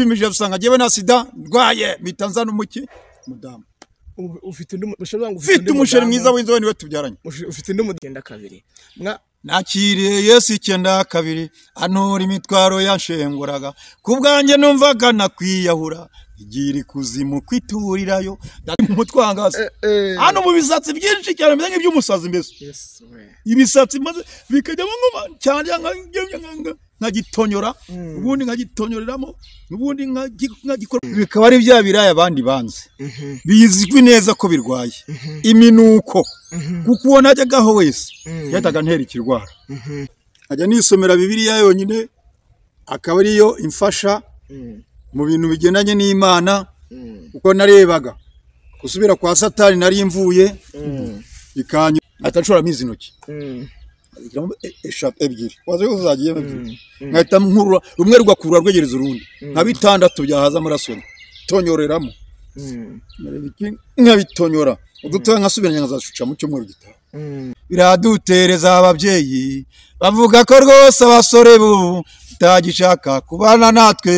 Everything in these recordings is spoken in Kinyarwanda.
Twipimije usanga njyewe na sida ndwaye, mpita nzana umuki mudamu. Ufite undi ufite umusheri mwiza w'inzobe niwe tubyaranye. Ufite undi mugenda kabiri. Nakiriye Yesu 92 antura imitwaro yanshenguraga, kubwanjye numvaga nakwiyahura, igira ikuzimu kwiturirayo mutwangaza. Hano mu bisatsi byinshi cyane bimeze nk'iby'umusazi mbese. Ibisatsi maze bikajyamo ngoma cyane nkagitonyora, ubundi nkagitonyoreramo, ubundi nkagikora, bikaba ari bya biraya abandi banze. Bizwi neza ko birwaye iminuko, kuko uwo najyagaho wese yahitaga ntera ikirwara. Nkajya nisomera Bibiliya yonyine, akaba ariyo imfasha mu bintu bigendanye n'Imana, kuko narebaga gusubira kwa Satani nari mvuye ikanyu atashora mizi intoki eshatu ebyiri waze uzagiye ebyiri, nkahita nkurura rumwe rwakurura rwegereza urundi nka bitandatu byahaza amaraso tonyoreramo, nkabitonyora udutoya nkasubiranya nkazashuca mu cyumweru gitaha. Biradutereza ababyeyi bavuga ko rwose abasore bubu utagishaka kubana natwe.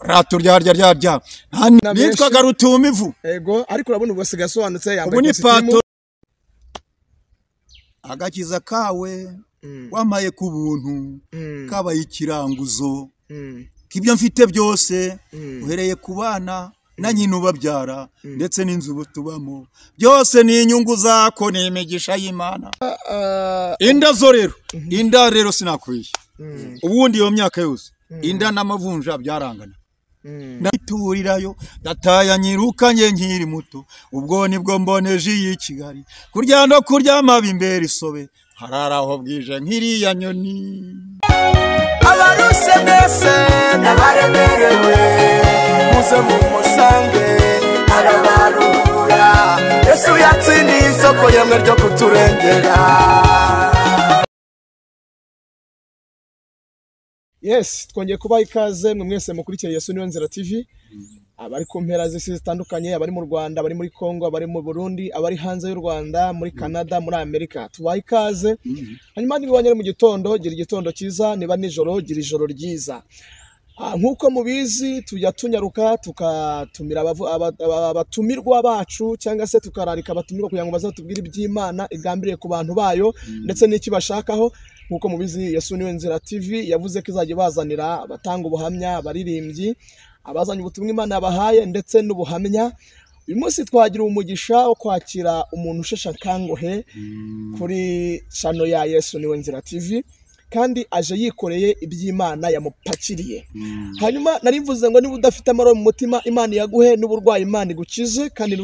Raturyarya nitwaga Rutumivu. Ego, ariko urabona ubu asigaye asobanutse, yambaye ikositimu. Agakiza kawe wamaye ku buntu kabaye ikiranguzo k'ibyo mfite byose, uhereye ku bana na nyina ubabyara ndetse n'inzu tubamo, byose ni inyungu zako, ni imigisha y'Imana. Inda zo rero, inda rero sinakwiye. Ubundi iyo myaka yose inda n'amavunja byarangana. Naturirayo dataya nyirukanye nkiri muto, ubwo nibwo mboneje iyi Kigali, kurya no kuryama bimbera isobe, hararaho bwije nkiriya nyoni. Abaruse mwese n'abaremerewe, muze mumusange arabarura. Yesu yatsindiye isoko yemwe ryo kuturengera. Yes, twongeye kubaha ikaze mwe mwese mukurikiye Yesu Niwe Nzira TV, abari ku mpera z'isi zitandukanye, abari mu Rwanda, abari muri Kongo, abari mu Burundi, abari hanze y'u Rwanda, muri Canada, muri Amerika, tubaha ikaze. Hanyuma niba wanyere mu gitondo, gira igitondo cyiza, niba nijoro, gira ijoro ryiza. Nkuko mubizi tujya tunyaruka tukatumira abatumirwa bacu, cyangwa se tukararika abatumirwa kugira ngo bazatubwire iby'Imana igambiriye ku bantu bayo ndetse n'iki bashakaho. Nkuko mubizi Yesu Niwe Nzira TV yavuze ko izajya bazanira abatanga ubuhamya, abaririmbyi, abazanye ubutumwa Imana yabahaye ndetse n'ubuhamya. Uyu munsi twagira umugisha wo kwakira umuntu usheshe akanguhe kuri channel ya Yesu Niwe Nzira TV, kandi aje yikoreye iby'Imana yamupakiriye. Hanyuma narivuze ngo niba udafite amahoro mu mutima, Imana yaguhe, n'uburwayi Imana igukize, kandi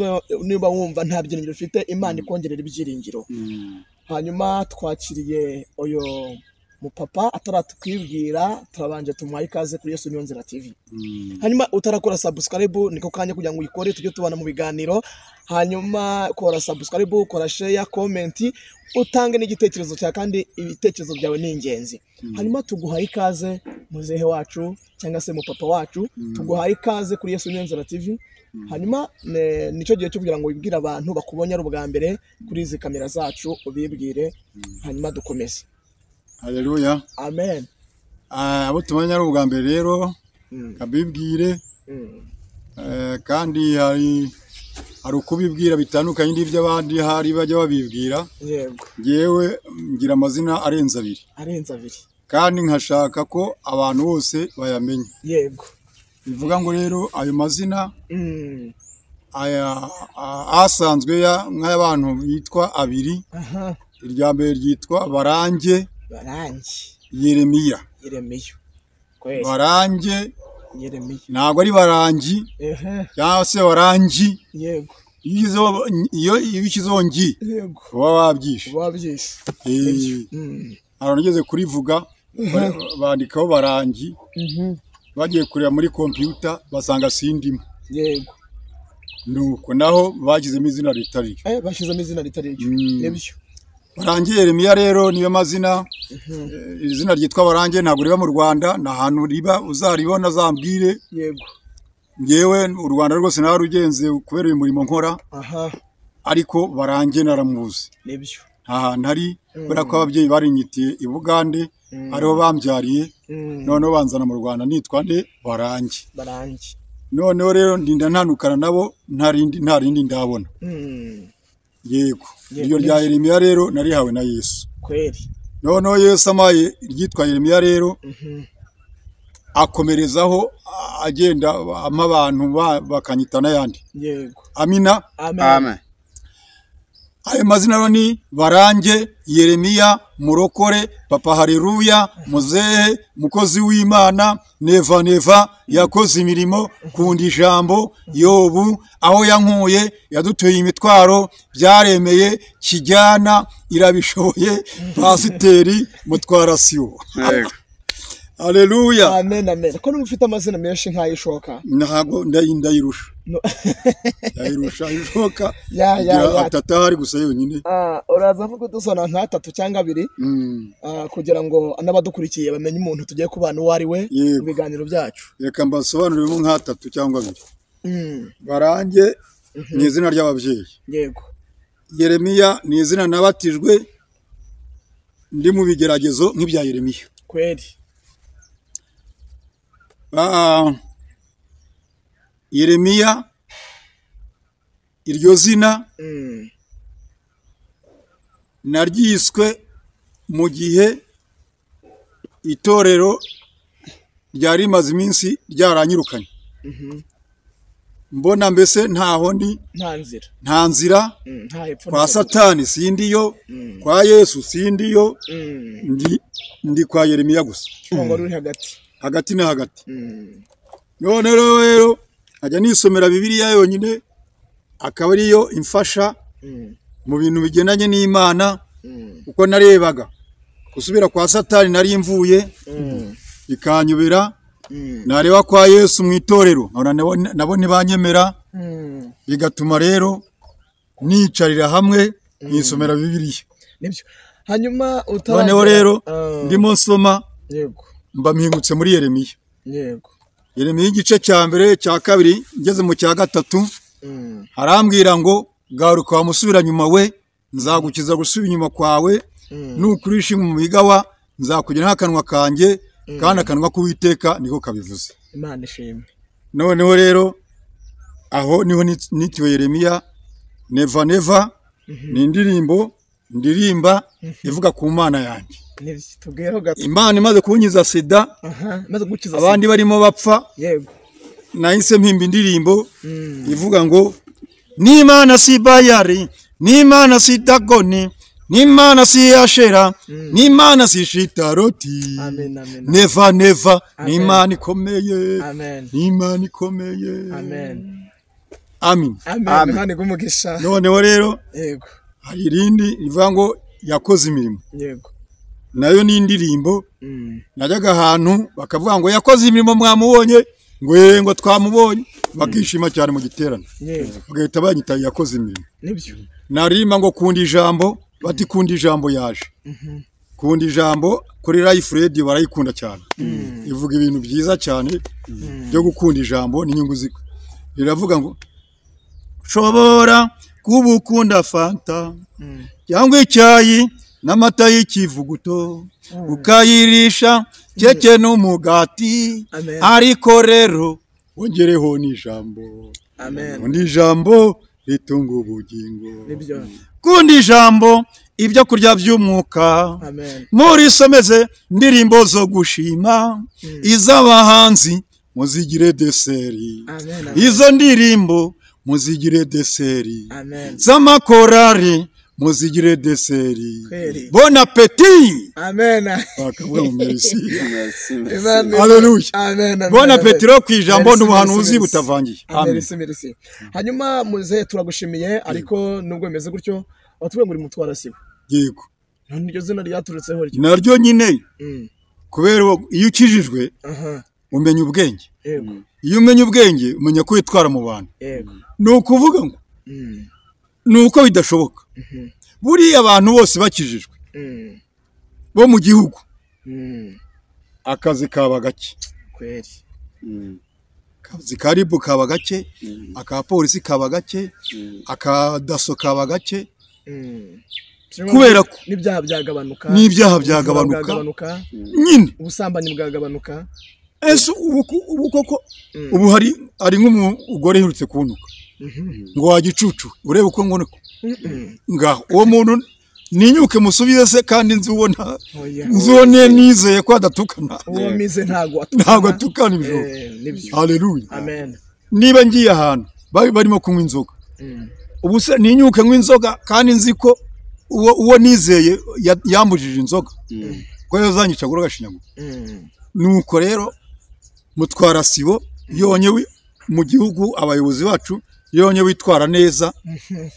niba wumva nta byiringiro ufite, Imana ikongerera ibyiringiro. Hanyuma twakiriye uyu mupapa ataratukibwira, turabanje tumuhaye ikaze kuri Yesu Niwe Nzira TV. Hanyuma utarakora subscribe niko kanya kugira ngo uyikore, tujye tubana mu biganiro. Hanyuma kora subscribe, kora share, comment, utange n'igitekerezo cyawe, kandi ibitekerezo byawe ni ingenzi. Hanyuma tuguhaye ikaze muzehe wacu cyangwa se mupapa wacu, tuguhaye ikaze kuri Yesu Niwe Nzira TV. Hanyuma nicyo gihe cyo kugira ngo wibwire abantu bakubonye ari ubwa mbere kuri izi kamera zacu, ubibwire, hanyuma dukomeze. Haleluya. Amen. Abo tumenya ari ubwa mbere rero kabibwire, kandi hari ukubibwira bitandukanye n'ibyo abandi hari bajya babibwira. Yego. Ngewe ngira amazina arenze abiri. Arenze abiri. Kandi nkashaka ko abantu bose bayamenya. Yego. Bivuga ngo rero ayo mazina aya asanzwe nk'abantu bitwa abiri. Irya mbere ryitwa Barange. Barange Yeremiya. Yeremiya. Barange Yeremiya. Ntabwo ari Barangi cyangwa se Barangi. Yego. Iyo ibishyizeho ngi. Yego. Uba wabyishe. Wabyishe. Abantu ngeze kurivuga bandikaho Barangi. Bagiye kureba muri computer basanga sindimo. Yego. Nuko naho bagizemo izina ritari ryo. Bashyizemo izina ritari ryo. Nibyo. Barangi Yeremiya rero niyo mazina. Izina ryitwa Barangi ntabwo riba mu Rwanda, na hantu riba uzaribona azambwire. Yego. Ngewe u Rwanda rwose nararugenze kubera uyu murimo nkora. Aha. Ariko Barangi naramuzi. Nibyo. Nta hantu ari, kubera ko ababyeyi barinyitiye i Bugande, ariho bambyariye. Noneho banzana mu Rwanda nitwa nde? Barange. Barange. Noneho rero ndinda ntandukana nabo, nta rindi ndabona. Yego, iryo rya Yeremiya rero narihawe na Yesu. Kweli. Noneho Yesu amaye iryitwa Yeremiya rero, akomerezaho agenda ama abantu bakanyita n'ayandi. Yego. Amina. Amen. Ayo mazina rero ni Barange, Yeremiya, Murokore, Papa Haleluya, Muzehe, Mukozi w'Imana, Neva Neva, yakoze imirimo, kunda ijambo, Yobu, aho yankuye, yadutuye imitwaro, byaremeye, Kijyana, irabishoboye, Pasiteri, Mutwara Siwo. Haleluya. Amen, amen. Ko ufite amazina menshi nk'ayishoka? Ntago ndayirusha. Ndayirusha ishoka. Ya. Atatu ahari gusa yonyine. Uraza nko kudusona nka atatu cyangwa abiri, kugira ngo n'abadukurikiye bamenye umuntu tugiye kubana uwo ari we mu biganiro byacu. Reka mbasobanuriremo nka atatu cyangwa abiri. Barange ni izina ry'ababyeyi. Yego. Yeremiya ni izina nabatijwe ndi mu bigeragezo nk'ibya Yeremiya. Kweli. Yeremiya iryo zina naryiswe mu gihe itorero ryari rimaze iminsi ryaranyirukanye. Mbona mbese ntaho ndi, nta nzira, kwa Satani sindiyo, kwa Yesu sindiyo, ndi kwa Yeremiya gusa. Hagati na hagati. None rero ajya nisomera Bibiliya yonyine, akaba ariyo imfasha mu bintu bigendanye n'Imana, uko narebaga gusubira kwa Satani nari mvuye bikanyubira, nareba kwa Yesu mu itorero nabo ntibanyemera, bigatuma rero nicarira hamwe nisomera Bibiliya. Nibyo. Hanyuma noneho rero ndimo nsoma, yego, mba mpingutse muri Yeremiya. Yego. Yeremiya igice cya mbere cya kabiri ngeze mu cya gatatu, arambwira ngo garuka wamusubira nyuma we, nzagukiza gusubira inyuma kwawe, nukurisha mu migawa nzakugira n'akanwa kanjye, kandi akanwa k'Uwiteka niko kabivuze. Imana ishimwe. Noneho rero aho niho nitiwe Yeremiya. Neva Neva ni indirimbo ndirimba ivuga ku Mana yanjye. Imana imaze kunkiza sida, abandi barimo bapfa, yego, nahise mpimba indirimbo ivuga ngo n'Imana si Bayari, n'Imana si Dagoni, n'Imana si Ashera, n'Imana si Shitaroti. Neva Neva n'Imana ikomeye, n'Imana ikomeye. Amen. Amin. Amen. Imana igumugisha. Noneho rero yego, hari irindi rivuga ngo yakoze imirimo. Yego. Nayo ni indirimbo. Najyaga ahantu bakavuga ngo yakoze imirimo mwamubonye, ngo ngo twamubonye, bakishima cyane mu giterane. Bagahita banyita yakoze imirimo. Nibyo. Narima ngo kunda ijambo, bati kunda ijambo yaje. Kunda ijambo kuri Life Radio barayikunda cyane. Ivuga ibintu byiza cyane byo gukunda ijambo n'inyungu ziko. Riravuga ngo shobora kubukunda fanta cyangwa icyayi n'amata y'ikivuguto, ukayirisha keke n'umugati, ariko rero wongereho n'ijambo. Amen. Undi ijambo ritunga ubugingo. Kundi ijambo ibyo kurya by'umwuka. Muri someze ndirimbo zo gushima, iz'abahanzi muzigire deseri. Izo ndirimbo muzigire deseri. Z'amakorari muzigire deseri. Bon appétit. Amen. Bakavuga ngo merci. Haleluya. Amen. Bon appétit ro kwijambo n'ubuhanuzi butavangiye. Amen. Merci, merci. Hanyuma muze turagushimiye, ariko nubwo bimeze gutyo watubwiye ngo uri Mutwara Sibo. Yego. None iryo zina ryaturutseho ryo? Naryo nyine. Kubera iyo ukijijwe umenya ubwenge. Yego. Iyo umenya ubwenge umenya ko witwara mu bantu. Yego. Ni ukuvuga ngo nuko bidashoboka. Buriya abantu bose bakijijwe bo mu gihugu, akazi kaba gake. Kweli. Akazi ka RIB kaba gake, aka polisi kaba gake, aka daso kaba gake. Kubera ko n'ibyaha byagabanuka, n'ibyaha byagabanuka nyine, ubusambanyi bwagabanuka. Ese ubu koko ubu hari nk'umugore uherutse kuntuka ngo wagicucu urebe uko ngoneko ngaho uwo muntu ninyuke musubize se, kandi nzi uwo nizeye ko adatukana. Uwo mize ntago atukana, ntago atukana ibyo. Haleluya, amen. Niba ngiye ahantu barimo kunywa inzoga, ubu se ninyuke nywa inzoga kandi nzi ko uwo nizeye yambujije inzoga ko yazanyica gura gashinyagura. Nuko rero Mutwara Sibo yonye mu gihugu, abayobozi bacu yonye witwara neza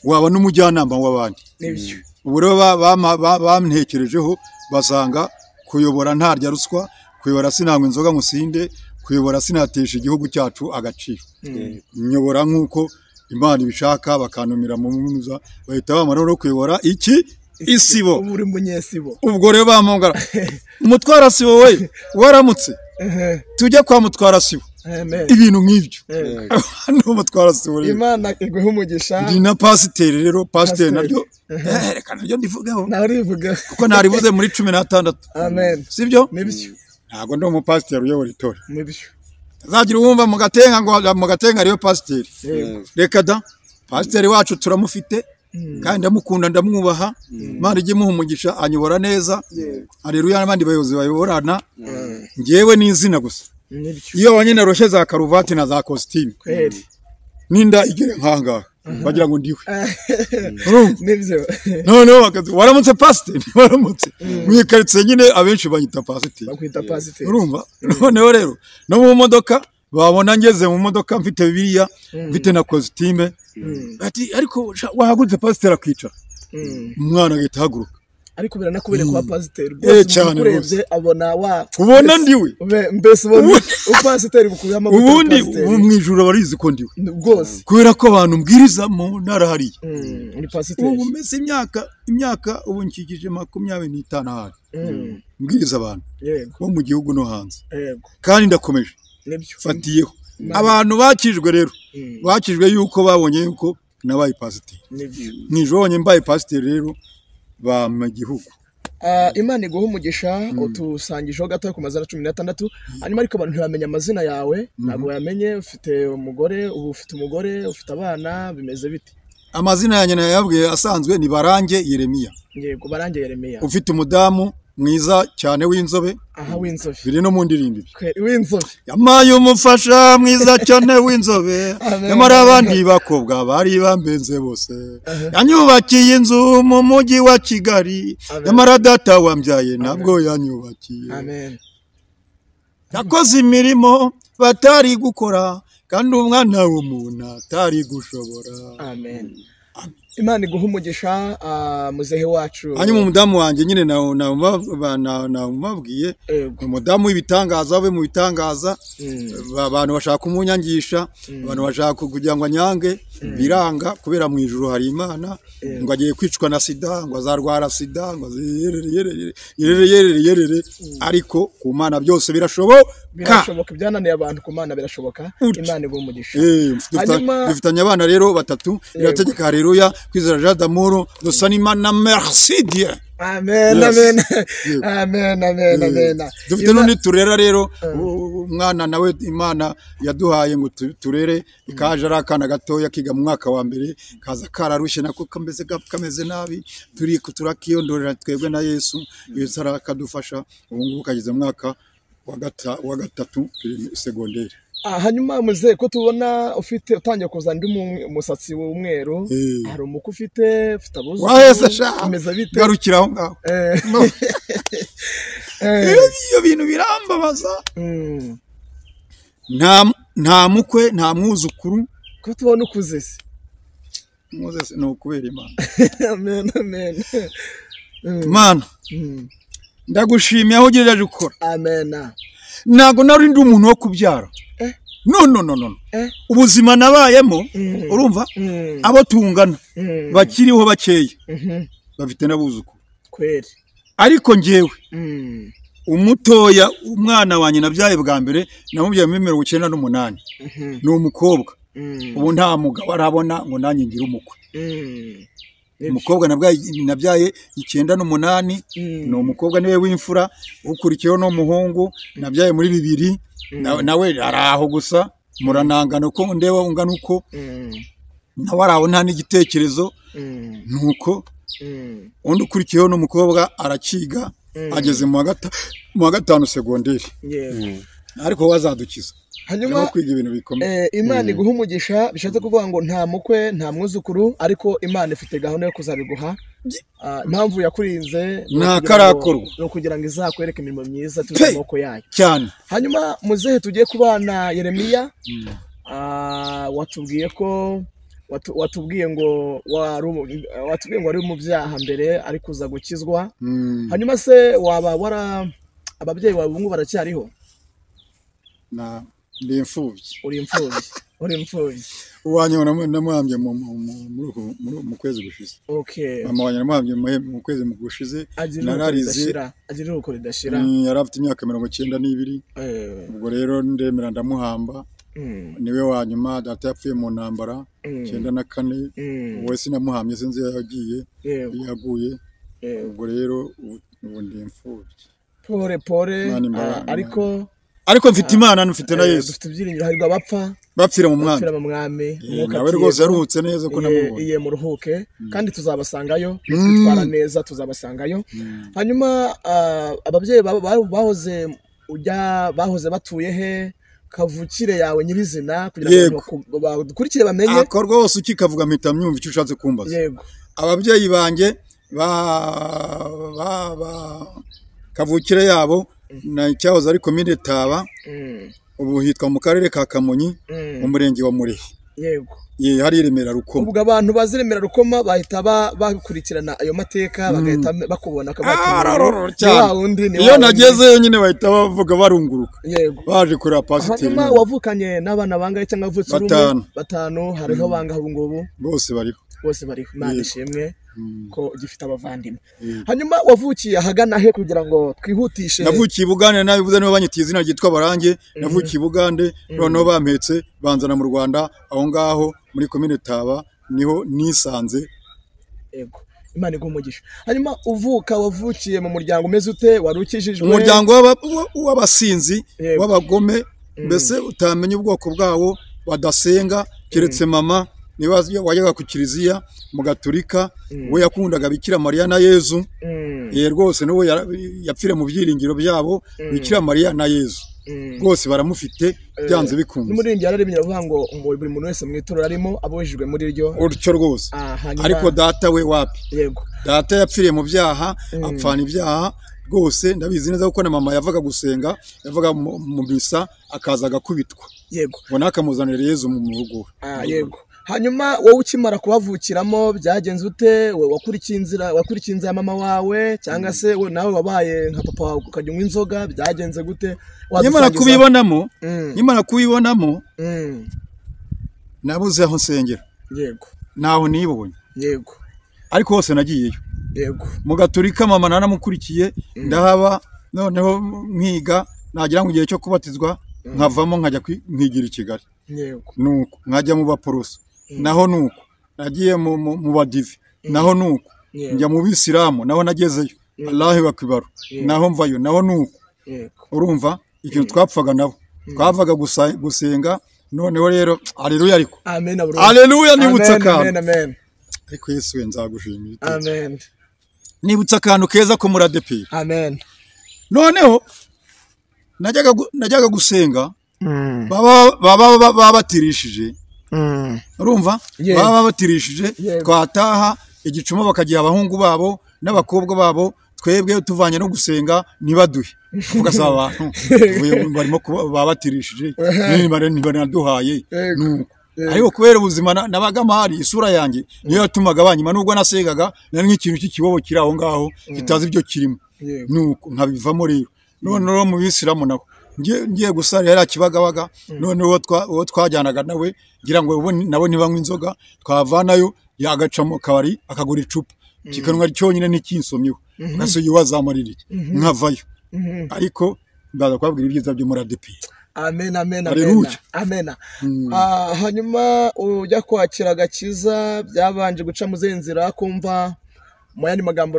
waba n'umujyanama w'abandi. Ubu rero bamtekerejeho basanga kuyobora ntarya ruswa, kuyobora sinangwa inzoga musinde, kuyobora sinatesha igihugu cyacu agaciro. Nyobora nk'uko Imana ibishaka, bakanumira mu muza bahita bamara no kuyobora iki isibo. Uri munyesibo. Ubwo rero bamongara Mutwara Sibo we waramutse, tujya kwa Mutwara Sibo. Ibintu nk'ibyo hano Mutwara Sibo rero Imana iguhe umugisha. Ndi na pasiteri rero, pasiteri naryo reka naryo ndivugeho, narivuga kuko narivuze muri 16. Amen, sibyo? Nibyo. Ntago ndi umupasiteri uyobora itorero. Nibyo. Azagira uwumva mu Gatenga ngo mu Gatenga ariyo pasiteri. Reka da, pasiteri wacu turamufite kandi ndamukunda ndamwubaha. Imana ijye imuha umugisha, anyobora neza. Haleluya, n'abandi bayobozi bayoborana. Njyewe ni izina gusa. Iyo abanye naroshye za karuvati na za kositimu ninda igere nkangaha bagira ngo ndiwe. Nibyo. Noneho waramutse pasiteri, waramutse mwikaritse nyine, abenshi banyita pasiteri, bakwita pasiteri. Urumva? Noneho rero no mu modoka babona ngeze mu modoka mfite Bibiliya mfite na kositime, bati ariko wahagurutse pasiteri akicara, umwana agahita ahaguruka. Ariko biranakubere kuba pasiteri rwose, urebye abona wa ubona ndiwe mbese ubona upasiteri bukuye amavuta. Ubundi mu ijuru barizi ko ndiwe rwose, kubera ko abantu mbwiriza mu ntara hariya uri pasiteri. Ubu mbese imyaka ubu nkikije 25 ahari mbwiriza abantu bo mu gihugu no hanze, kandi ndakomeje fatiyeho abantu bakijwe rero, bakijwe yuko babonye yuko nabaye pasiteri. Nijoro mbaye pasiteri rero ba mu gihugu. Imana iguha umugisha. Utusangijeho gato ku mazina 16, hanyuma ariko abantu ntibamenya amazina yawe, ntabwo bayamenye. Ufite umugore ubu, ufite umugore, ufite abana, bimeze bite? Amazina yanjye nayabwiye asanzwe ni Barange Yeremiya. Yego, Barange Yeremiya. Ufite umudamu mwiza cyane w'inzobe. Aha, w'inzobe. Biri no mu ndirimbo w'inzobe. Yamaye umufasha mwiza cyane w'inzobe, nyamara abandi bakobwa bari bambenze bose. Yanyubakiye inzu mu mujyi wa Kigali, nyamara data wambyaye ntabwo yanyubakiye. Amen. Yakoze imirimo batari gukora, kandi umwana w'umuntu atari gushobora. Amen. Imana iguha umugisha muzehe wacu. Hanyuma umudamu wanjye nyine namubabwiye, umudamu w'ibitangaza, we mu bitangaza, abantu bashaka kumunyangisha, abantu bashaka kugira ngo anyange, biranga kubera mu ijuru hari Imana, ngo agiye kwicwa na sida, ngo azarwara sida, ngo yerere yerere yerere, ariko ku Mana byose birashoboka. Birashoboka, byananiye abantu ku Mana birashoboka. Imana iguha umugisha. Dufitanye abana rero batatu, Irategeka Haleluya, Kwizera Jean d'Amour, Dusanimana Merci Dieu. Amen, amen. Amen, amen, amen. Dufite n'undi turera rero, umwana nawe Imana yaduhaye ngo turere, ikaje ari akana gatoya kiga mu mwaka wa mbere, kaza kararushye nako kameze kameze nabi, turi turakiyondorera twebwe na Yesu, Yesu arakadufasha, ubu ngubu kageze mu mwaka wa gatatu segonderi. Hanyuma muze ko tubona ufite utangiye kuzana undi umusatsi w'umweru, hari umuku ufite abuzu ameze bite? Garukira aho ngaho. Iyo bintu birambabaza. Nta mukwe, nta mwuzukuru. Ko tubona ukuze se? Moses ni ukubera Imana. Amen, amen. Imana, ndagushimiye aho ugejeje ukora. Amen. Ntago nari ndi umuntu wo kubyara. No no no no. Ubuzima nabayemo, urumva, abo tungana bakiriho bakeya bafite n'abuzukuru. Kweri. Ariko njyewe umutoya, umwana wanjye nabyaye bwa mbere namubyaye muri 98, ni umukobwa. Ubu nta mugabo arabona ngo nanjye ngire umukwe. Umukobwa nabyaye 98, ni umukobwa niwe w'imfura, ukurikiyeho n'umuhungu nabyaye muri 2000, nawe araho gusa muranangana uko ndeba ungana uko, nawe araho nta n'igitekerezo. Nuko undi ukurikiyeho n'umukobwa arakiga, ageze mu wa 5 segonderi, ariko wazadukiza. Hanyuma kwiga ibintu bikomeye. Imana iguha umugisha, bishatse kuvuga ngo nta mukwe nta mwuzukuru, ariko Imana ifite gahunda yo kuzabiguha. Impamvu yakurinze nta karakorwa no kugira ngo izakwereke imirimo myiza turi mu maboko yayo cyane. Hanyuma muzehe tugiye kubana Yeremiya, watubwiye ko watubwiye ngo wari mu byaha mbere ariko uza gukizwa. Hanyuma se waba wara ababyeyi bawe ubu baracyariho? Na ndi imfubyi. Uri imfubyi. Uri imfubyi. Uwanjye namuhambye mu kwezi gushize. Okay. Mama wanjye namuhambye mu kwezi gushize. Nararize. Agira iruhuko ridashira. Yari afite imyaka 92. Ubwo rero ndemera ndamuhamba. Niwe wa nyuma, data yapfuye mu ntambara 94. Uwo sinamuhambye sinzi yagiye. Yaguye. Ubwo rero ubu ndi imfubyi. Pore pore, ariko mfite Imana, mfite na Yesu. Dufite ibyiringiro, hahirwa abapfa bapfira mu mwami. Bapfira mu mwami. Nawe rwose yaruhutse neza ko namubonye. Iye muruhuke, kandi tuzabasangayo, twitwara neza tuzabasangayo. Hanyuma ababyeyi bahoze batuye he? Kavukire yawe nyirizina kugira ngo badukurikire bamenye. Ako rwose ukikavuga mpita myumva icyo ushatse kumbaza. Yego. Ababyeyi banjye kavukire yabo na cyahoze ari komine Taba, ubu hitwa mu karere ka Kamonyi, mu murenge wa Murehe. Yego. Ye hari Remera Rukoma. Ubwo abantu bazi Remera Rukoma bahita bakurikirana ayo mateka, bagahita bakubona kabati. Iyo nagezeyo nyine bahita bavuga barunguruka. Yego. Baje kureba pasiteri. Hanyuma wavukanye n'abana bangahe cyangwa wavutse uri umwe? Batanu. Hariho bangahe ubu ngubu? Bose bariho. Bose bariho. Imana ishimwe ko gifite abavandimwe. Hanyuma wavukiye ahagana he kugira ngo twihutishe? Navukiye Bugande, nabivuze niba banyitiye izina ryitwa Barange. Navukiye Bugande, noneho bampetse banzana mu Rwanda, aho ngaho muri komine Taba niho nisanze. Yego. Imana iguhe umugisha. Hanyuma uvuka wavukiye mu muryango umeze ute? Wari ukijijwe? Umuryango w'abasinzi, w'abagome, mbese utamenya ubwoko bwawo, badasenga, keretse mama niba wajyaga ku kiliziya mu Gaturika, we yakundaga Bikira Mariya na Yezu. Ye rwose n'uwo yapfire mu byiringiro byabo, Bikira Mariya na Yezu rwose baramufite byanze bikunze. N'umuririmbyi yararirimbye avuga ngo buri muntu wese mu itorero arimo abujijwe muri ryo utyo rwose. Ariko data we wapi? Yego. Data yapfiriye mu byaha, apfana ibyaha rwose, ndabizi neza kuko na mama yavaga gusenga, yavaga mu misa akaza agakubitwa. Yego. Ngo nakamuzanira Yezu mu rugo. Yego. Hanyuma wowe ukimara kubavukiramo byagenze ute? Wakurikiye inzira ya mama wawe cyangwa se nawe wabaye nka papa wawe ukajya unywa inzoga, byagenze gute? Nyamara kubibonamo nabuze aho nsengera. Yego. Naho nibonye. Yego. Ariko hose nagiyeyo. Yego. Mu Gaturika mama naramukurikiye, ndahaba, noneho nkiga, nagira ngo igihe cyo kubatizwa nkavamo nkajya nkigira i Kigali. Yego. Nuko nkajya mu Baporoso, naho nuko nagiye mu Badive, naho nuko njya mu Bisilamu, naho nagezeyo, Allahu akbar, naho mvayo, naho nuko. Urumva ikintu twapfaga nabo, twavaga gusenga. Noneho rero haleluya, ariko amen, haleluya, nibutse akantu. Amen. Ariko Yesu we nzagushimira. Amen. Nibutse akantu keza ko muri ADEPR. Amen. Noneho najyaga gusenga, baba babatirishije. Urumva baba babatirishije, twataha igicuma bakagiha abahungu babo n'abakobwa babo, twebwe tuvanye no gusenga ntibaduhe. Ugasaba abantu barimo babatirishije ntibanaduhaye. Nuko ariko kubera ubuzima nabaga mpari, isura yanjye niyo yatumaga banyima, nubwo nasengaga nari nk'ikintu cy'ikibobo kiri aho ngaho kitazi ibyo kirimo. Nuko nkabivamo rero. Noneho mu Bisilamu nabo ngiye gusara yari akibagabaga, noneho uwo twajyanaga nawe ngira ngo nabo ntibanywa inzoga, twavanayo yagaca mu kabari akagura icupa kikanwa cyonyine ntikinsomyeho, ugasuye wazamarira iki, nkavayo. Ariko ndaza kubabwira ibyiza byo muri ADEPR. Amen, amen, amen. Haleluya. Amen. Hanyuma ujya kwakira agakiza byabanje guca mu zihe nzira? Kumva mu yandi magambo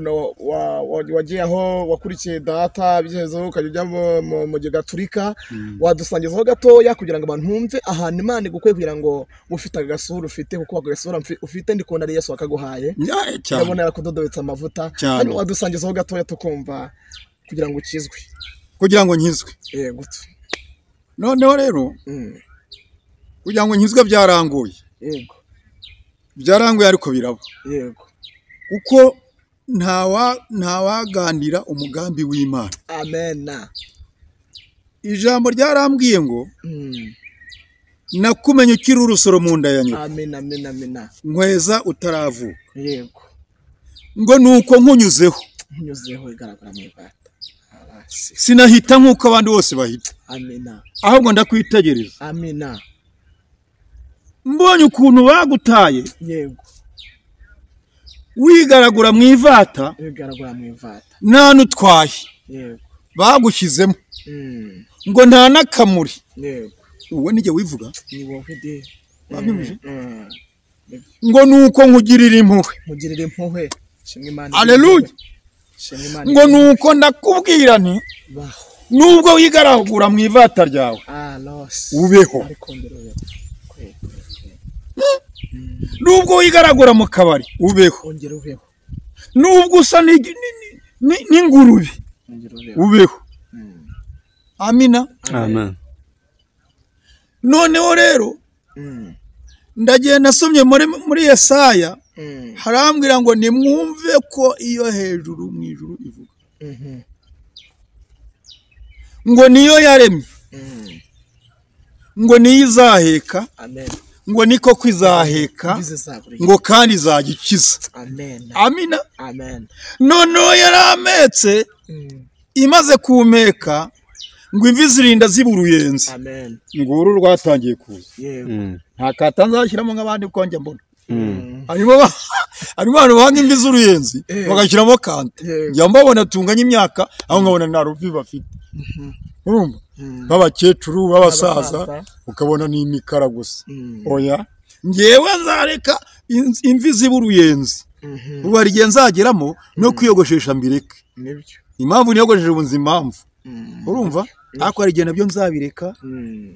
wagiye aho wakurikiye data byihezeho ukajya ujya mu Gaturika, wadusangizaho gatoya kugira ngo abantu bumve ahantu Imana igukwiye kugira ngo ufite agasura ufite, kuko ako gasura ufite ndi kubona ari Yesu wakaguhaye. Cyane. Ndabona yarakudodobetse amavuta. Cyane. Hanyuma wadusangizaho gatoya tukumva kugira ngo ukizwe. Kugira ngo nkizwe. Yego. Noneho rero kugira ngo nkizwe byarangoye. Yego. Byarangoye ariko biraba. Yego. Kuko ntawagandira umugambi w'Imana. Amen. Ijambo ryarambwiye ngo nakumenye ukiri urusoro mu nda ya nyoko. Amen, amen, amen. Nkweza utaravuka. Yego. Ngo nuko nkunyuzeho. Nkunyuzeho igaragara mu ibata. Sinahita nkuko abandi bose bahita. Amen. Ahubwo ndakwitegereza. Amen. Mbonye ukuntu bagutaye. Yego. Wigaragura mu ivata. Wigaragura mu ivata. Nta nutwaye. Yego. Bagushyizemo. Ngo nta nakamuri. Yego. Uwo nige wivuga? Ni wowe de. Babyumvise? Ngo nuko nkugirira impuhwe. Nkugirira impuhwe. Shimwe Imana. Haleluya. Shimwe Imana. Ngo nuko ndakubwira nti nubwo wigaragura mu ivata ryawe. Ubeho. Nubwo wigaragura mu kabari ubeho. Nubwo usa n'ingurube ubeho. Amina. Amen. Noneho rero ndagiye nasomye muri Yesaya, harambwira ngo nimwumve ko iyo hejuru mu ijuru ivuga. Ngo niyo yaremye. Ngo niyo izaheka. Amen. Ngo niko kwizaheka, ngo kandi izagikiza. Amen. Amina. Amen. Noneho yarametse imaze kumeka ngo imvi zirinda ziburuyenze. Amen. Nguru rwatangiye kuza. Yego. Nta kata nzashyiramo nk'abandi kuko njya mbona. Harimo abantu banga imvi z'uruyenzi bagashyiramo kanta. Njya mbabona tunganya imyaka aho nkabona nta ruvi bafite. Urumva? B'abakecuru b'abasaza ukabona ni imikara gusa. Oya, ngewe nzareka imvi ziburuyenzi. Ubu hari igihe nzageramo no kwiyogoshesha mbireke. Nibyo. Impamvu niyogosheshe ubu nzi impamvu. Urumva? Ariko hari igihe nabyo nzabireka,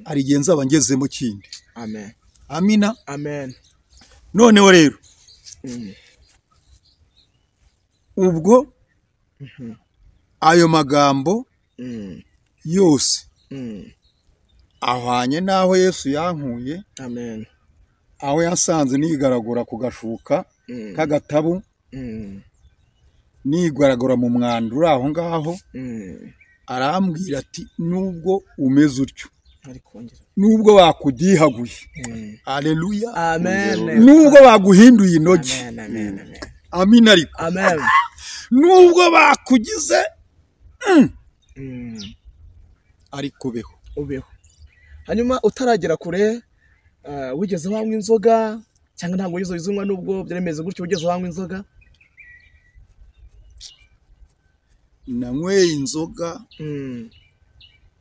hari igihe nzaba ngezemo kindi. Amen. Amina. Amen. Noneho rero ubwo ayo magambo yose ahwanye n'aho Yesu yankuye. Amen. Aho yasanze nigaragura ku gashuka k'agatabu, nigaragura mu mwanda uri aho ngaho, arambwira ati nubwo umeze utyo, nubwo bakudihaguye, haleluya, amen, nubwo baguhinduye inoge, amen, ariko amen, nubwo bakugize ariko ubeho, ubeho. Hanyuma utaragera kure, wigeze wanywa inzoga cyangwa ntabwo wigeze uzinywa? Nubwo byaremeze gutyo, wigeze wanywa inzoga? Nanyweye inzoga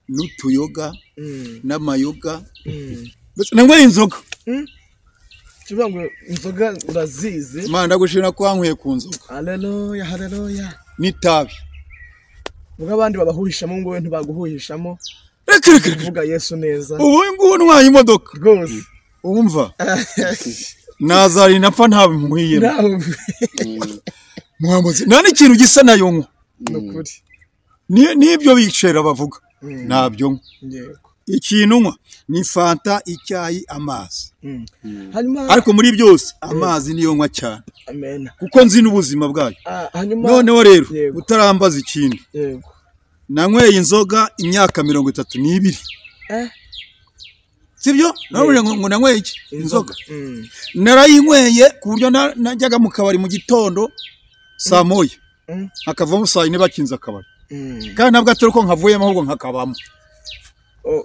n'utuyoga n'amayoga. Nanyweye inzoga. Tuvuga ngo inzoga urazizi. Imana ndagushimira ko wanyweye ku nzoga. Haleluya, haleluya. N'itabi. Ubwo abandi babahuhishamo ngo we ntibaguhuhishamo. Reka reka reka. Uvuga Yesu neza. Ubu ngubu ntwaye imodoka. Rwose. Umva. Nazari napfa ntabimpuhiye. Muhamuzi. Nta n'ikintu gisa nayo nywa. Nukuri. Nibyo bicera bavuga. Ntabyo nywa. Yego. Ikintu nywa ni fanta, icyayi, amazi. Hanyuma ariko muri byose amazi niyo nywa cyane. Amen. Kuko nzi n'ubuzima bwayo. Hanyuma noneho rero utarambaza ikindi. Yego. Nanyweye inzoga imyaka 32. Sibyo? Narubije ngo nanyweye iki? Inzoga. Narayinyweye ku buryo najyaga mu kabari mu gitondo saa moya. Hakavamo saa yine bakinze akabari. Kandi ntabwo atari ko nkavuyemo ahubwo nkakabamo.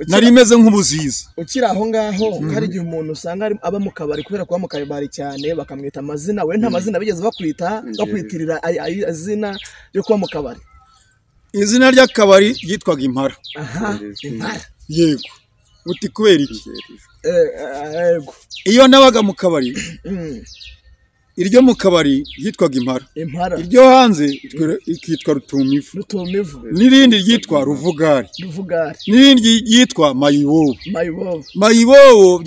Nari meze nk'ubuziza. Ukiri aho ngaho hari igihe umuntu usanga aba mu kabari kubera kuba mu kabari cyane bakamwita amazina. We nta mazina bigeze bakwita, bakwitirira izina ryo kuba mu kabari. Izina ry'akabari ryitwaga Impara. Aha, Impara. Yego. Uti kubera iki? Yego. Iyo nabaga mu kabari, iryo mu kabari ryitwaga Impara, Impara. Iryo hanze ikitwa Rutumivu, Rutumivu. N'irindi ryitwa Ruvugari, Ruvugari. N'irindi ryitwa Mayibobo. Mayibobo. Mayibobo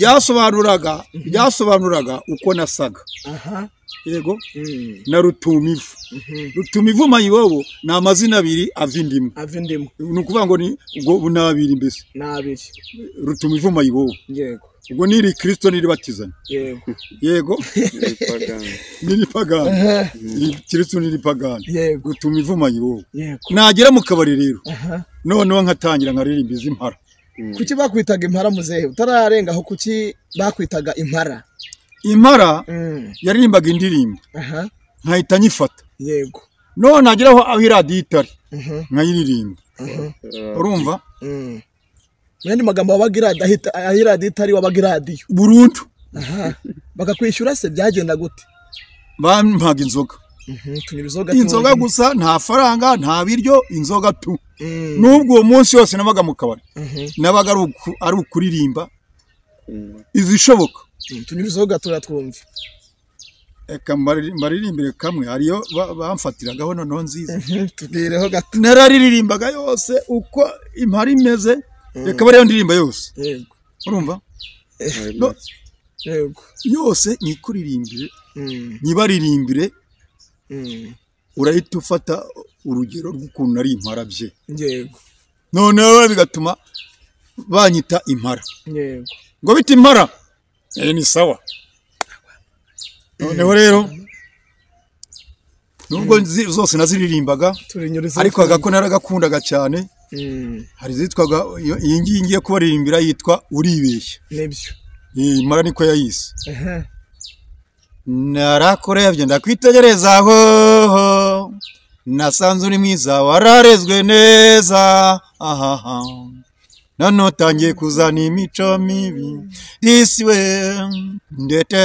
byasobanuraga uko nasaga. Aha. Yego. Na Rutumivu. Rutumivu, Mayibobo ni amazina abiri ava indimu. Ava indimu. Ni ukuvuga ngo ni ubwo ni abiri mbese. Ni abiri. Rutumivu, Mayibobo. Yego. Ubwo ni Kristo n'iribatizanya. Yego. Yego. N'iripagani. Kristo n'iripagani. Yego. Rutumivu, Mayibobo. Yego. Nagera mu kabari rero, noneho nkatangira nkaririmba izi Impara. Kuki bakwitaga Impara, muzehe? Utararenga aho, kuki bakwitaga Impara? Impara yaririmbaga indirimbo nkahita nyifata. Yego. None nageraho aho iradiyo itari nkayiririmba. Urumva? Mu yandi magambo, wabaga aho iradiyo itari wabaga iradiyo. Burundu. Bakakwishyura se, byagenda gute? Bampaga inzoga. Tunyura inzoga. Inzoga gusa, nta faranga, nta biryo, inzoga tu. Nubwo uwo munsi wose nabaga mu kabari, nabaga ari ukuririmba izishoboka. Tunyura inzoga turatwumva. Reka mbaririmbire kamwe, hariyo bamfatiragaho noneho nziza. Tubwireho gato. Nararirimbaga yose uko Impara imeze, reka bariyo ndirimba yose. Yego. Urumva? Yego. Yose nyikuririmbire, nyibaririmbire, urahita ufata urugero rw'ukuntu nari Impara bye. Yego. Noneho bigatuma banyita Impara. Yego. Ngo bita Impara, ni sawa. Noneho rero nubwo zose naziririmbaga, ariko agako naragakundaga cyane. Hari izitwaga, iyi ngiyi ngiye kubaririmbira yitwa Uribeshya. Nibyo. Impara niko yayise. Narakurebye ndakwitegereza hoho, nasanze uri mwiza wararezwe neza, ahaha, none utangiye kuzana imico mibi, disi we ndete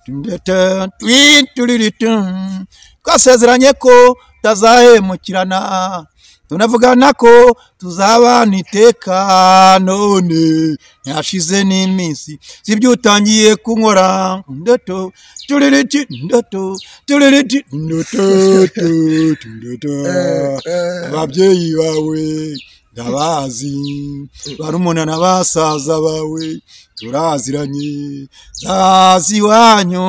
ndete twituliritu, twasezeranye ko tazahemukirana, tunavugana ko tuzabana iteka, none ntihashize n'iminsi sibyo utangiye kunkora ndoto tuririti ndoto tuririti ndoto ndoto. Ababyeyi bawe ndabazi, barumuna na basaza bawe turaziranye, zazi iwanyu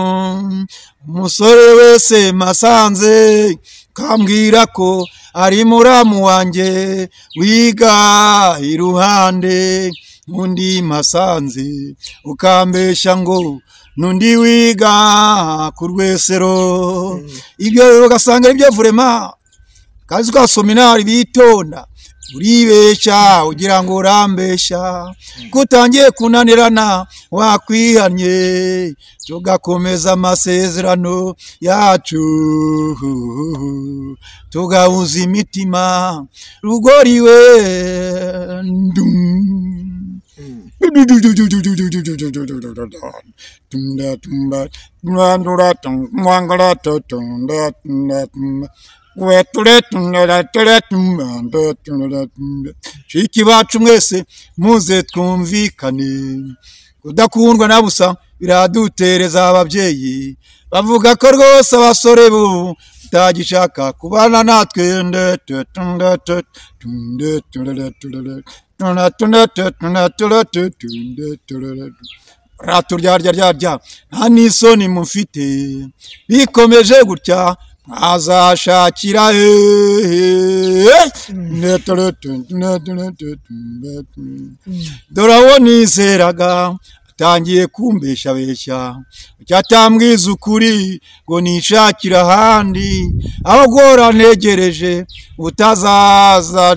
umusore wese masanze kambwira ko ari muramu wanjye wiga iruhande, undi masanze ukambesha ngo n'undi wiga ku Rwesero. Ibyo ugasanga ari byo vurema kazi kwa seminari bitonda. Uribeshya ugira ngo urambeshya, kutangiye kunanirana wakwihannye, tugakomeza amasezerano yacu, tugahuza imitima rugoriwe ndum. Shiki bacu mwese muze twumvikane, kudakundwa na busa biradutereza ababyeyi, bavuga ko rwose abasore bubu utagishaka kubana natwe. Raturyaryaryarya nta n'isoni mufite, bikomeje gutya azashakira hehe. Dore awo nizeraga atangiye kumbeshabeshya, cyatambwiza ukuri ngo nishakira ahandi, aho guhora ntegereje utazaza.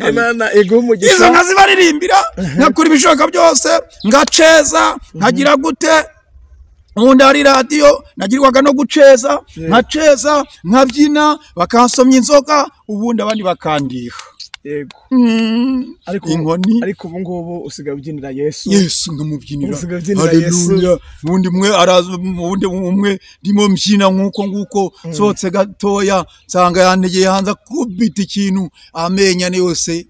Imana iguhe umugisha. Izo nkazibaririmbira, nkakora ibishoboka byose, ngaceza, nkagira gute. Ubundi hari radiyo nagirwaga no guceza, nkaceza nkabyina, bakansomya inzoga, ubundi abandi bakandiha. Yego. Ariko inkoni. Ariko ubu ngubu usigaye ubyinira Yesu. Yesu nkamubyinira. Usigaye ubyinira Yesu. Haleluya. Ubundi umwe araza, ubundi umwe ndimo mbyina nk'uko nguko, nsohotse gatoya nsanga yantegeye hanze akubita ikintu, amenyo ni yose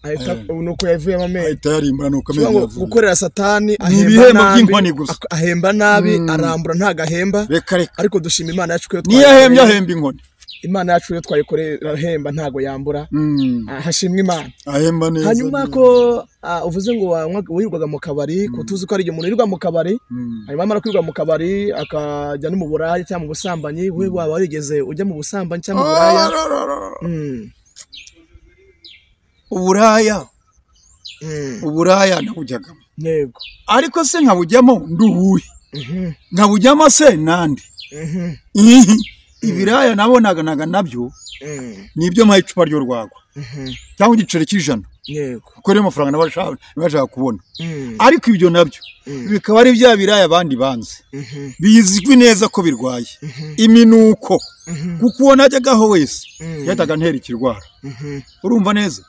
Ahita nuko yavuyemo amenyo. Ahita yarimbura nuko Kuvuga amenyo ngo yavuye. gukorera Satani ahemba ibihembo nabi, by'inkoni gusa. Ahemba nabi, arambura ntago ahemba. Reka reka. Ariko dushima Imana yacu ko iyo Niyo ahembye twayikoreye- ahemba inkoni. Imana yacu iyo twayikoreye irahemba ntago yambura. Hashimwe Imana. Ahemba neza. Hanyuma ko uvuze ngo wirirwaga mu kabari, ko tuzi ko ari igihe umuntu yirirwa mu kabari, hanyuma amara kwirirwa mu kabari akajya no mu buraya cyangwa mu busambanyi, we waba warigeze ujya mu busambanyi cyangwa mu buraya? Uburaya. Uburaya nabujyagamo. Yego. Ariko se nkabujyamo nduhuye. Nkabujyamo se nande. Ibiraya nabonaga nabyo nibyo mpaye icupa ry'urwagwa cyangwa igiceri cy'ijana. Yego. Kuko ariyo mafaranga nabashaka kubona. Ariko ibyo nabyo bikaba ari bya biraya abandi banze, bizwi neza ko birwaye iminuko, kuko uwo najyagaho wese yahitaga antera ikirwara. Urumva neza?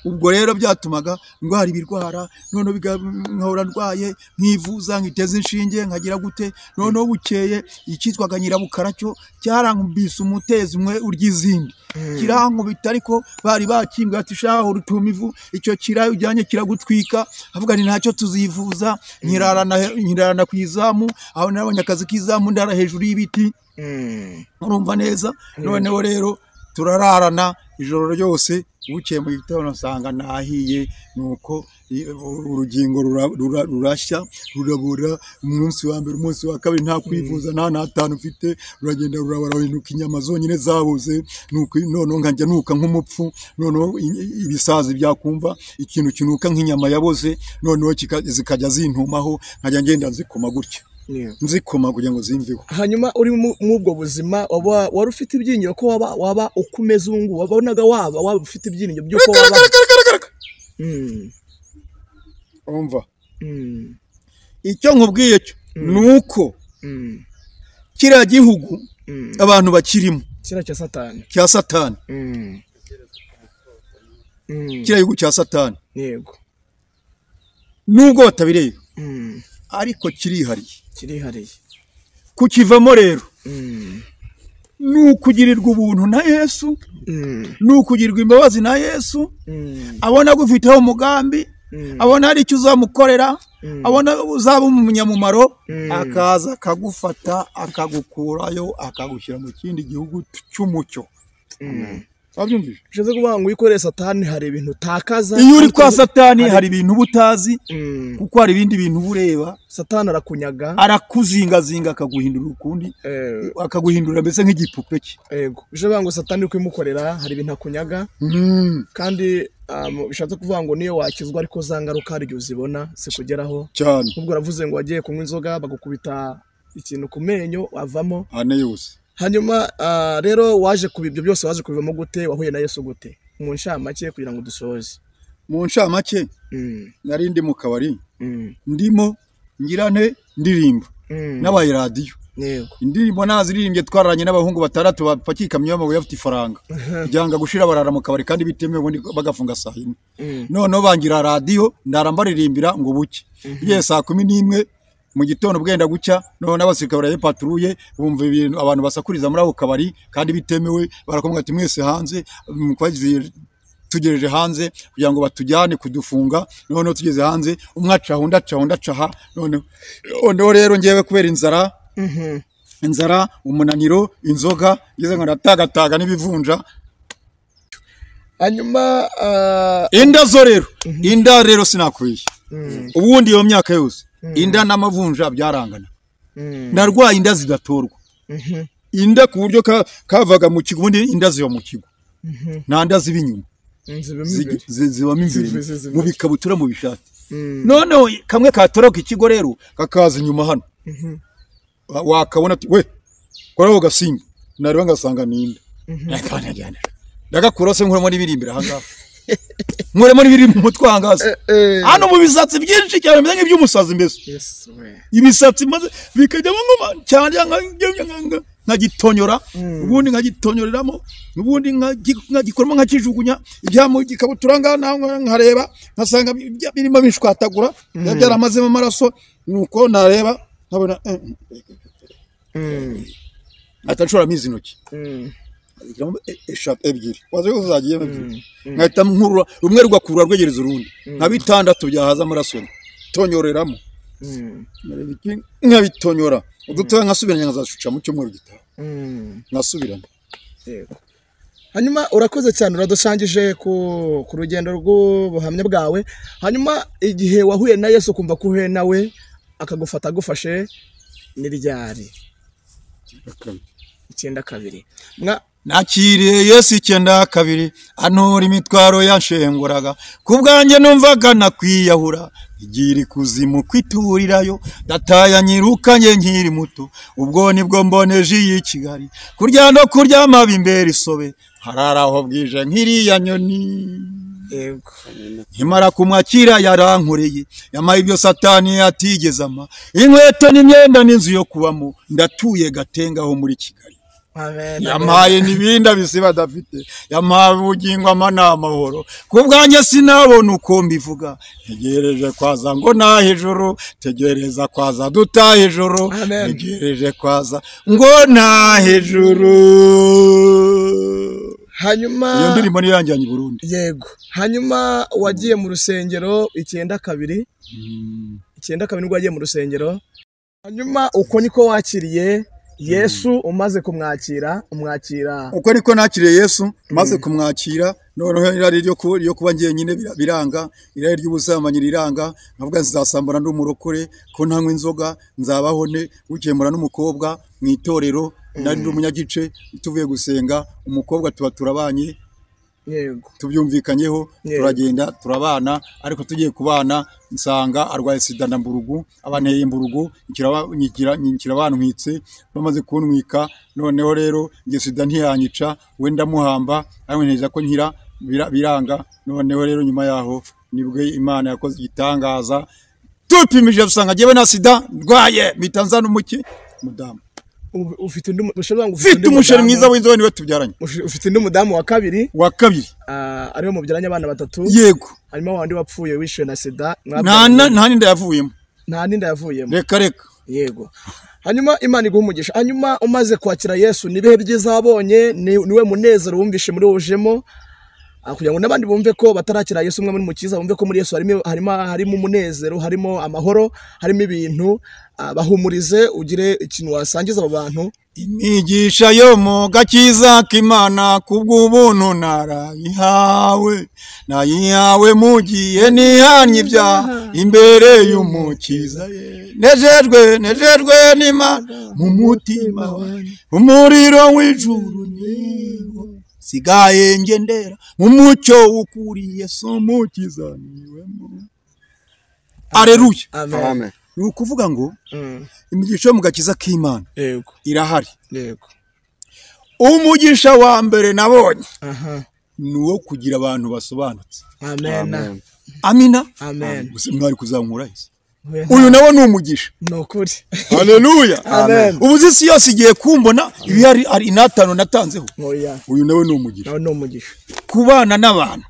Ubwo rero byatumaga ndwara ibirwara, noneho nkahora ndwaye, nkivuza, nkiteza inshinge, nkagira gute. Noneho bukeye icyitwaga nyirabukara cyo cyarankubise umutezi umwe urya izindi, kirankubita, ariko bari bakimbwiye ati shaho rutuma ivu, icyo kirayi ujyanye kiragutwika. Avuga nti ntacyo tuzivuza, nkirarana ku izamu, aho nabonye akazi k'izamu, ndara hejuru y'ibiti. Urumva neza? Noneho rero turararana ijoro ryose, bukeye mu gitondo nsanga nahiye, nuko urugingo rurashya rurabura. Umunsi wa mbere, umunsi wa kabiri nta kwivuza, nta n'atanu mfite, ruragenda rurabara, ruhinduka inyama zonyine zabuze. Nuko noneho nkajya nuka nk'umupfu, noneho ibisazi byakumva ikintu kinuka nk'inyama yaboze, noneho zikajya zintumaho, nkajya ngenda nzikoma gutya. Nzikoma kugira ngo zimveho. Hanyuma uri muri ubwo buzima wari ufite ibyiringiro ko waba uko umeze ubu ngubu, wabonaga waba ufite ibyiringiro by'uko waba. Umva. Icyo nkubwiye cyo nuko kiriya gihugu abantu bakirimo, kiriya cya Satani, cya Satani. Kiriya gihugu cya Satani. Yego. Nubwo batabireba, ariko kirihariye. Kirihariye. Kukivamo rero ni ukugirirwa ubuntu na Yesu, ni ukugirirwa imbabazi na Yesu, abona agufiteho umugambi, abona hari icyo uzamukorera, abona uzaba umunyamumaro, akaza akagufata akagukurayo akagushyira mu kindi gihugu cy'umucyo. Wabyumvise? Bishatse kuvuga ngo iyo ukoreye Satani hari ibintu utakaza. Iyo uri kwa Satani hari ibintu uba utazi, kuko hari ibindi bintu uba ureba. Satani arakunyaga, arakuzingazinga, akaguhindura ukundi, akaguhindura mbese nk'igipupe cye. Yego. Bishatse kuvuga ngo Satani uri kubimukorera hari ibintu akunyaga, kandi bishatse kuvuga ngo niyo wakizwa ariko za ngaruka hari igihe uzibona zikugeraho cyane. Ubwo uravuze ngo wagiye kunywa inzoga bagukubita ikintu ku menyo wavamo ane yose. Hanyuma rero waje kuba ibyo byose waje kubivamo gute, wahuye na Yesu gute? Mu ncamake kugira ngo dusoze. Mu ncamake nari ndi mu kabari, ndimo ngirane ndirimba n'abaye radiyo. Yego. Indirimbo naziririmbye twararanye n'abahungu batandatu bapakiye ikamyo y'amabuye afite ifaranga. Byanga gushira barara mu kabari kandi bitemewe, ubundi bagafunga saa yine. Noneho bangira radiyo ndara mbaririmbira ngo buke. Bigeze saa 11 mu gitondo bwenda gucya, noneho n'abasirikare barayipatruye bumva ibintu abantu basakuriza muri ako kabari kandi bitemewe, barakomwa ati mwese hanze, tugereje hanze kugira ngo batujyane kudufunga. Noneho tugeze hanze umwe acaha undi acaha undi acaha. Noneho rero ngewe kubera inzara, inzara, umunaniro, inzoga, ngeze ngo ndatagataga n'ibivunja. Hanyuma inda zo rero, inda rero sinakwiye. Ubundi iyo myaka yose inda n'amavunja byarangana. Narwaye inda zidatorwa. Inda ku buryo kavaga mu kigo, ubundi inda ziba mu kigo. Nta nda ziba inyuma. Zibamo imbere mu bikabutura, mu bishati. Noneho kamwe katoroka ikigo rero kakaza inyuma hano. Wakabona ati we koraho gasimba, nareba ngasanga ni inda. Ndagakura se nkuramo n'ibiri imbere aha ngaha. Nkuremo n'ibiri mu mutwe ahangaha. Hano mu bisatsi byinshi cyane bimeze nk'iby'umusazi mbese. Ibisatsi maze bikajyamo ngoma cyane nkagitonyora, ubundi nkagitonyoreramo, ubundi nkagikoramo nkakijugunya, ibyamu gikabutura nkareba nkasanga birimo bishwatagura byaramazemo amaraso, nuko nareba nkabona atashora mizi intoki eshatu ebyiri waze uzagiye ebyiri nkahita nkurura rumwe rwakurura rwegereza urundi nka bitandatu byahaza amaraso tonyoreramo nkabitonyora udutoya nkasubiranya nkazashuca mu cyumweru gitaha nkasubirana. Yego. Hanyuma urakoze cyane, uradusangije ku rugendo rw'ubuhamya bwawe. Hanyuma igihe wahuye na Yesu kumva ko uhuye nawe akagufata agufashe ni ryari? 92. Nakiriye Yesu 92 antura imitwaro yanshenguraga, kubwanjye numvaga nakwiyahura, igira ikuzimu kwiturirayo, data yanyirukanye nkiri muto, ubwo nibwo mboneje iyi Kigali, kurya no kuryama bimbera isobe, hararaho bwije nk'iriya nyoni. Yego. Nkimara kumwakira yarankoreye, yamaye ibyo Satani atigeze ampa, inkweto n'imyenda n'inzu yo kubamo, ndatuye Gatenga ho muri Kigali. Yampaye n'ibindi abisi badafite, yampaye ubugingo ampa n'amahoro, kubwanjye sinabona uko mbivuga, ntegereje kwaza ngo nahe ijuru, tegereza kwaza dutahe ijuru, ntegereje kwaza ngo nahe ijuru. Hanyuma iyo ndirimbo niyo yanjyanye i Burundi. Yego. Hanyuma wagiye mu rusengero 92. 92 nibwo wagiye mu rusengero. Hanyuma uko niko wakiriye Yesu umaze kumwakira, umwakira. Uko niko nakiriye Yesu maze kumwakira, noneho irari ryo kuba ngiye nyine biranga, irari ry'ubusambanyi riranga, nkavuga nzasambana n'umurokore ko ntanywa inzoga, nzabaho ne ukemura n'umukobwa mu itorero, nari ndi umunyagice, tuvuye gusenga umukobwa tuba turabanye. Yego. Tubyumvikanyeho turagenda turabana, ariko tugiye kubana nsanga arwaye sida na mburugu, abanteye imburugu nyikira bantwitse, bamaze kuntwika noneho rero nge sida ntiyanyica, we ndamuhamba ariko ntekereza ko nkira biranga. Noneho rero nyuma yaho nibwo Imana yakoze igitangaza, tupimije dusanga jyewe na sida ndwaye, mpita nzana umuki mudamu. Ufite undi umusheri mwiza w'inzobe niwe tubyaranye. Ufite undi mudamu wa kabiri. Wa kabiri. Ariwe mubyaranye abana batatu. Yego. Hanyuma wandi wapfuye wishwe na sida. Nta n'inda yavuyemo. Nta n'inda yavuyemo. Reka reka. Yego. Hanyuma Imana iguha umugisha. Hanyuma umaze kwakira Yesu nibihe byiza wabonye, niwe munezero wumvishe muri wujemo, kugira ngo n'abandi bumve ko batarakira Yesu umwe muri mukiza, bumve ko muri Yesu harimo umunezero, harimo amahoro, harimo ibintu, bahumurize ugire ikintu wasangiza abo bantu. Imigisha yo mu gakiza k'Imana kubw'ubuntu narayihawe, nayihawe mugiye nihanye ibyaha imbere y'umukiza. Nejejwe nejejwe n'Imana mu mutima wanjye, umuriro w'ijuru niwo sigaye ngendera mu mucyo w'ukuri, Yesu umukiza niwemo. Aleluya. Amen. Ni ukuvuga ngo imigisha yo mu gakiza k'Imana irahari. Yego. Umugisha wa mbere nabonye ni uwo kugira abantu basobanutse. Amen. Amina. Amen. Gusa mwari kuzankura ese. Uyu nawe ni umugisha. Ni ukuri. Haleluya. Amen. Ubu isi yose igiye kumbona ibihari ari inatano natanzeho. Uyu nawe ni umugisha. Nawe ni umugisha. Kubana n'abantu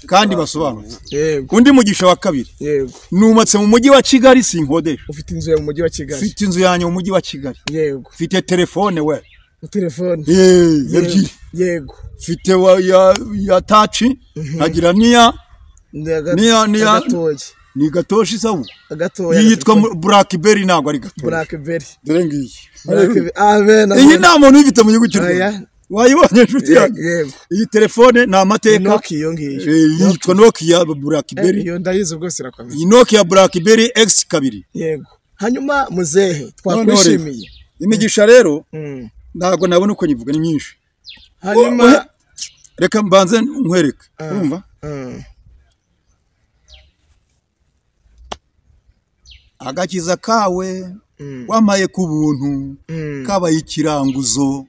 kandi basobanutse. Yego. Undi mugisha wa kabiri. Yego. Nubatse mu mujyi wa Kigali sinkodesha. Ufite inzu mu mujyi wa Kigali. Ufite inzu yanjye mu mujyi wa Kigali. Yego. Mfite telefone we. Telefone. Ebyiri. Yego. Mfite ya touch nkagira niya niya ni gatoshi sawu gatoya yitwa Blackberry, ntabwo ari gatoya. Blackberry dore ngiyi. Amen. Iyi nta muntu uyifite mu gihugu cy'u Rwanda. Wayibonye inshuti yanjye. Iyi telefone ni amateka. Nokia iyo ngiyo yitwa Nokia Blackberry. Iyo ndayizi rwose irakomeye. Iyi Nokia Blackberry X2. Yego. Hanyuma muzehe twakwishimiye. Imigisha rero ntabwo nabona uko nyivuga, ni myinshi. Hanyuma reka mbanze nkwereke. Urumva? Agakiza kawe wamaye ku buntu kabaye ikiranguzo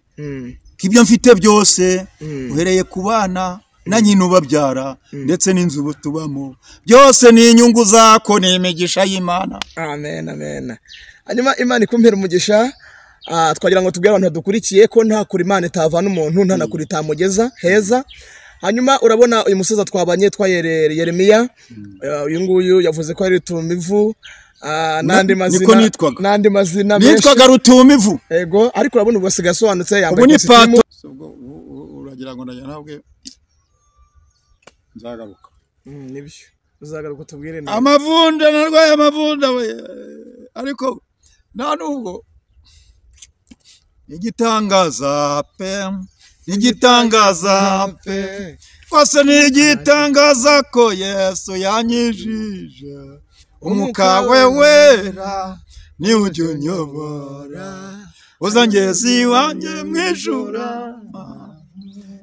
k'ibyo mfite byose, uhereye ku bana Na nyina ubabyara, ndetse n'inzu tubamo, byose ni inyungu zako, ni imigisha y'Imana. Amen, amen. Hanyuma Imana ikumpera umugisha. Twagira ngo tubwire abantu badukurikiye ko nta kure Imana itavana umuntu, nta na kure itamugeza heza. Hanyuma urabona uyu musozi twabanye twa Yeremiya, uyu nguyu yavuze ko ari Rutumivu, n'andi mazina, Niko nitwaga. n'andi mazina menshi. Nitwaga Rutumivu. Ego, ariko urabona ubu asigaye asobanutse, Ubu yambaye ni kositimu. pato. Ubwo uragira ngo ndajya ntabwe nzagaruka. Nibyo, uzagaruka utubwire neza. Amavunja, narwaye amavunja we, ariko nta nubwo igitangaza pe, igitangaza pe, rwose ni igitangaza ko Yesu yanyijije umwuka we wera, niwe ujya unyobora uzangeza iwanjye mu ijuru.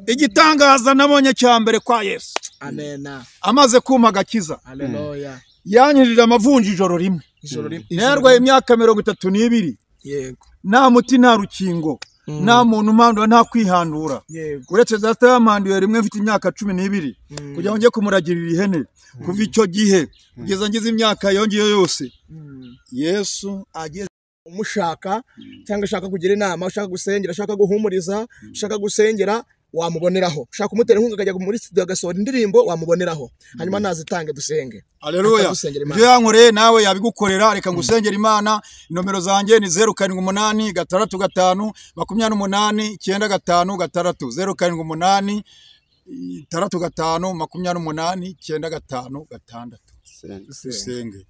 Igitangaza nabonye cya mbere kwa Yesu, Amena. amaze kumpa agakiza, Haleluya. yanyijije amavunja ijoro rimwe. Ijoro rimwe. Narwaye imyaka 32, Yego. nta muti, nta rukingo, nta muntu umpandura, nta kwihandura, Yego. uretse data yampanduye rimwe mfite imyaka 12 kugira ngo njye kumuragirira ihene. Kuva icyo gihe kugeza ngize imyaka yongeyeho yose, Yesu ageze Umushaka cyangwa ashaka kugira inama, ushaka gusengera, ashaka guhumuriza, ushaka gusengera, wamuboneraho. Ushaka kumutera inkunga akajya muri studio agasohora indirimbo, wamuboneraho. Hanyuma nazitange dusenge. Haleluya. Akagusengera Imana. Ibyo yankoreye nawe yabigukorera. Reka ngusengera Imana. Nomero zanjye ni 078 65 28 95 6, 078 65 28 95 6. Dusenge.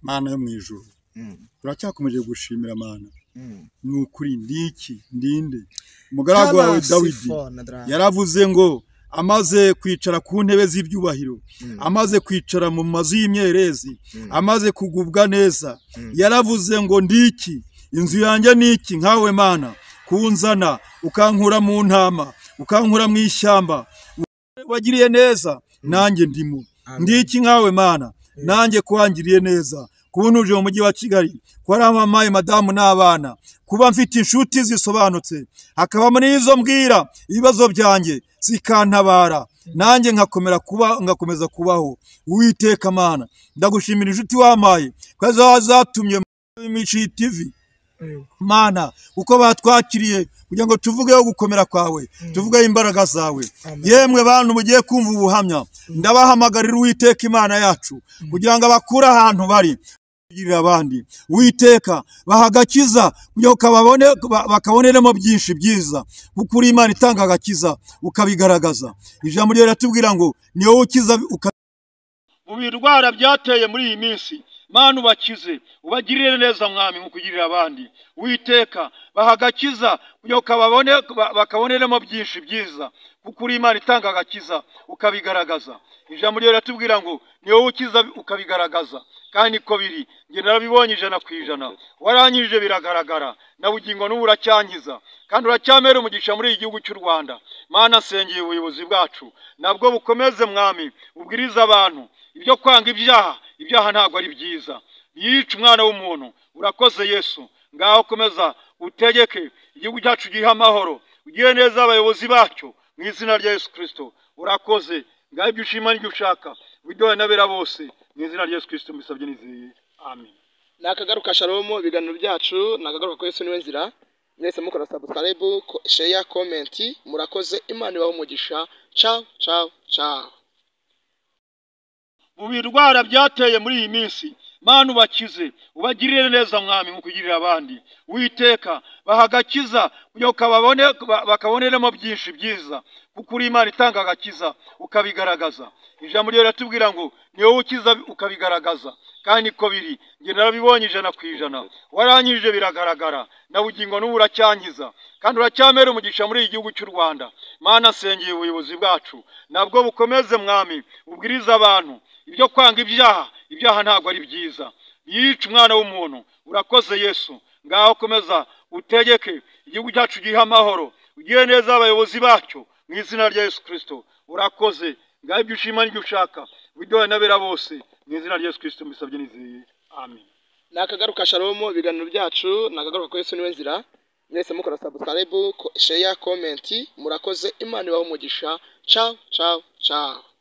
Mana yo mu ijuru, turacyakomeje gushimira Mana. Ni ukuri ndiki ndinde umugaragu wawe Dawidi yaravuze ngo amaze kwicara ku ntebe z'ibyubahiro, amaze kwicara mu mazu y'imyerezi, amaze kugubwa neza, yaravuze ngo ndiki, inzu yanjye niki nkawe Mana, kunzana ukankura mu ntama, ukankura mu ishyamba, wagiriye neza nanjye ndimo. Ndiki nkawe Mana, nanjye kuwangiriye neza, kuba ntuje mu mujyi wa Kigali, kuba warampaye madamu n'abana, kuba mfite inshuti zisobanutse, hakabamo n'izo mbwira ibibazo byanjye zikantabara, nanjye nkakomera kuba, ngakomeza kubaho. Uwiteka Mana, ndagushimira inshuti wampaye, ko zatumye Mici TV Mana, uko batwakiriye kugira ngo tuvugeho gukomera kwawe, tuvugeho imbaraga zawe. Yemwe bantu mugiye kumva ubuhamya, ndabahamagarira Uwiteka Imana yacu kugira ngo abakure ahantu bari kugirira abandi. Uwiteka baha agakiza kugira ngo bakaboneremo byinshi byiza, kuko uri Imana itanga agakiza ukabigaragaza. Ijambo ryawe riratubwira ngo ni wowe ukiza mu birwara byateye muri iyi minsi. Mana ubakize, ubagirire neza mwami nkuko ugirira abandi. Uwiteka baha agakiza kugira ngo bakaboneremo byinshi byiza, kuko uri Imana itanga agakiza ukabigaragaza. Ijambo ryawe riratubwira ngo ni wowe ukiza ukabigaragaza, kandi niko biri. Njye narabibonye 100%, waranyije biragaragara, na bugingo n'ubu uracyankiza, kandi uracyamera umugisha muri iki gihugu cy'u Rwanda. Mana nsengeye ubuyobozi bwacu, nabwo bukomeze mwami, ubwirize abantu ibyo kwanga ibyaha. Ibyaha ntabwo ari byiza, yica umwana w'umuntu. Urakoze Yesu, ngaho komeza utegeke igihugu cyacu gihe amahoro, ugire neza abayobozi bacyo mu izina rya Yesu Kristo. Urakoze, ngaho ibyo ushima n'ibyo ushaka widohe n'abera bose mu izina rya Yesu Kristo mbisabye nizeye, amen. Nakagaruka Shalom, ibiganiro byacu nakagaruka ko Yesu niwe nzira. Mwese mukora subscribe, share, comment. Murakoze, Imana ibahe umugisha. Ciao ciao ciao. Mu birwara byateye muri iyi minsi, Mana ubakize, ubagirire neza mwami nkuko ugirira abandi. Uwiteka baha agakiza kugira ngo bakaboneremo byinshi byiza, kuko uri Imana itanga agakiza ukabigaragaza. Ijambo ryawe riratubwira ngo ni wowe ukiza ukabigaragaza, kandi niko biri. Njye narabibonye 100%, waranyije biragaragara, na bugingo n'ubu uracyankiza, kandi uracyamera umugisha muri iki gihugu cy'u Rwanda. Mana nsengeye ubuyobozi bwacu, nabwo bukomeze mwami, ubwirize abantu ibyo kwanga ibyaha. Ibyaha ntabwo ari byiza, yica umwana w'umuntu. Urakoze Yesu, ngaho komeza utegeke igihugu cyacu gihe amahoro, ugire neza abayobozi bacyo mu izina rya Yesu Kristo. Urakoze, ngaho ibyo ushima n'ibyo ushaka widohe n'abera bose mu izina rya Yesu Kristo mbisabye nizeye, amen. Nakagaruka Shalom, ibiganiro byacu nakagaruka ko Yesu niwe nzira. Mwese mukora subscribe, share, comment. Murakoze, Imana ibahe umugisha. Ciao ciao ciao.